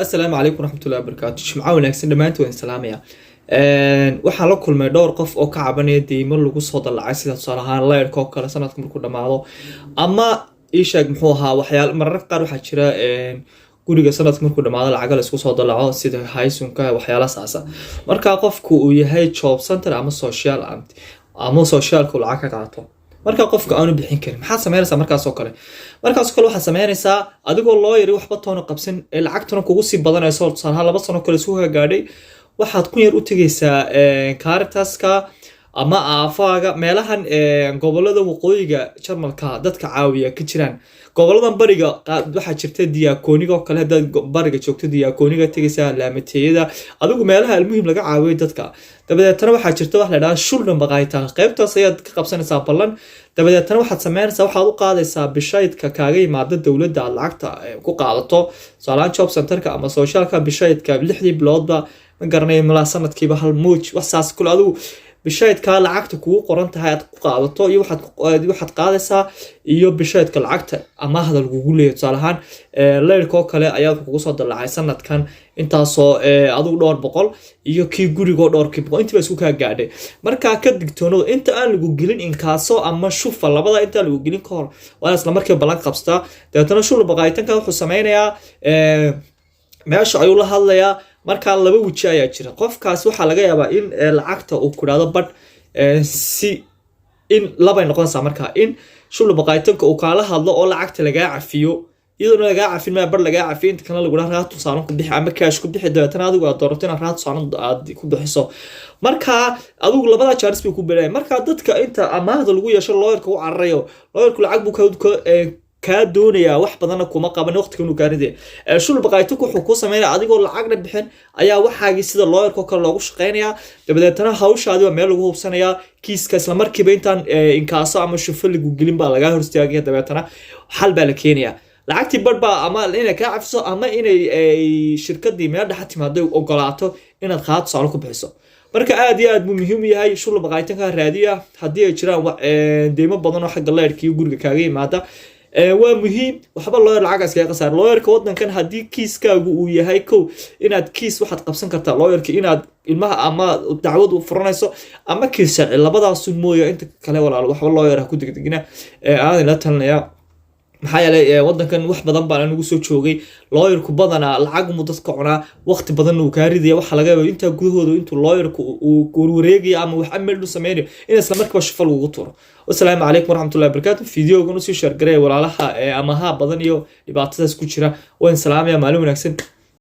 Asalaamu calaykum waraxmatullahi wabarakaatu. Jimco wanaagsan dhammaantood, waan salaamaya. Waxaan la kulmay dhowr qof oo ka cabanaya deymo lagu soo dallacay, sida tusaale ahaan layrka oo kale sanadka markuu dhammaado, ama ii sheeg muxuu ahaa, waxyaal mararka qaar waxaa jira guriga sanadka markuu dhamaado lacaga la isku soo dallaco, sida Heizung-ka, waxyaala saasa. Marka qofku uu yahay Jobcenter ama Sozialamt ama Sozial-ka uu lacag ka qaato, marka qofka aanu bixin karin, maxaad sameynaysaa markaasoo kale? Markaasoo kale waxaad sameynaysaa, adigoo loo yari waxba toona qabsan ee lacagtuna kugu sii badanayso, tusaalahaan 2 sano kale isku gaadhay, waxaad kun yar u tegaysaa Caritas-ka ama AfA-ga, meelahan gobolada waqooyiga Jarmalka dadka caawiya ka jiraan. Goboladan bariga waxaa jirta Diakonie-ga oo kale. Haddaad bariga joogto, Diakonie-ga tegaysaa, Laamateeyada, adigu meelaha almuhim laga caawiyo dadka. Dabadeetana waxaa jirta wax la dhaha Schuldnerberatung. Qaybtaas ayaad ka qabsanaysaa ballan. Dabadeetana waxaad sameynaysaa, waxaad u qaadaysaa Bescheid-ka kaaga yimaada dowladda aad lacagta ku qaadato, tusaalahaan Jobcenter-ka ama Sozial-ka, Bescheid-ka 6dii biloodba, ma garanayo, malaa sanadkiiba hal muuj, wax saas kule. Adigu Bescheid-ka lacagta kugu qoran tahay aad ku qaadato iyo waxaad qaadaysaa iyo Bescheid-ka lacagta amaahda lagugu leeyahay. Tusaale ahaan leyrka oo kale ayaa kugu soo dallacay sanadkan intaasoo adigu dhowr boqol, iyo kii gurigoo dhowrkii boqol, intiiba isku kaa gaadhay. Markaa ka digtoonado inta aan lagu gelin Inkasso ama Schufa, labada intaan lagu gelin ka hor waa isla markiiba ballan qabsataa. Dabeetana Schuldnerberatung-ka wuxuu sameynayaa, meesha ayuu la hadlayaa. Markaa laba weji ayaa jira. Qofkaas waxaa laga yaabaa in lacagta uu kudhahdo badh si in labay noqonaysaa. Markaa in Schuldnerberatung-ka uu kaala hadlo oo lacagta lagaa cafiyo, iyadoona lagaa cafin maya, bar lagaa cafiyo, inta kalena lagu dhaha Ratenzahlung ku bixi ama cash ku bixi. Dabeetana adigu aad doorato inaad Ratenzahlung aad ku bixiso. Marka adigu labada chance bay ku beelaya. Marka dadka inta amaahda lagu yeesho lawyer-ka u cararayo, lawyer-ku lacag buu kaa doonayaa, wax badanna kuma qaban, waqtiga inuu kaa ridaya. Schuldnerberatung wuxuu kuu sameynaya, adigoo lacagna bixin ayaa waxaagii sida lawyer-ka oo kale loogu shaqeynayaa. Dabadeetana hawshaadi waa meel lagu hubsanayaa kiiska, isla markiiba intaan Inkasso ama Schufa lagu gelin baa lagaa hor istaagaya. Dabeetana xal baa la keenayaa, lacagtii badh baa ama inay kaa cafiso ama inay shirkadii meel dhexa timaado ogolaato inaad Ratenzahlung ku bixiso. Marka aad iyo aad buu muhiim u yahay Schuldnerberatung-ka raadiya haddii ay jiraan deymo badan oo xagga leyrka iyo guriga kaaga yimaada. Waa muhiim, waxba lawyer lacag iskaga khasaar lawyer-ka wadankan. Haddii kiiskaagu uu yahay kow inaad kiis waxaad qabsan kartaa lawyer-ka, inaad ilmaha ama dacwad u furanayso ama kiis sharci, labadaasun mooya inta kale, walaal, waxba lawyer ha ku degdegina. Aanan la talinaya, maxaa yeelay wadankan wax badan baan anigu soo joogay. Lawyer-ku badanaa lacag mu dadka cunaa, waqti badanna uu kaa ridaya. Waxaa laga yaaba intaa gudahooda intuu lawyer-ku uu warwareegayo ama wax amel u sameynayo in isla markiiba Schufa lagugu tuuro. Wasalaamu calaykum waraxmatullahi wabarakaatu. Video-gan usii share gareeya walaalaha amaha badan iyo dhibaatadaas ku jira. Waan salaamaya, maalin wanaagsan.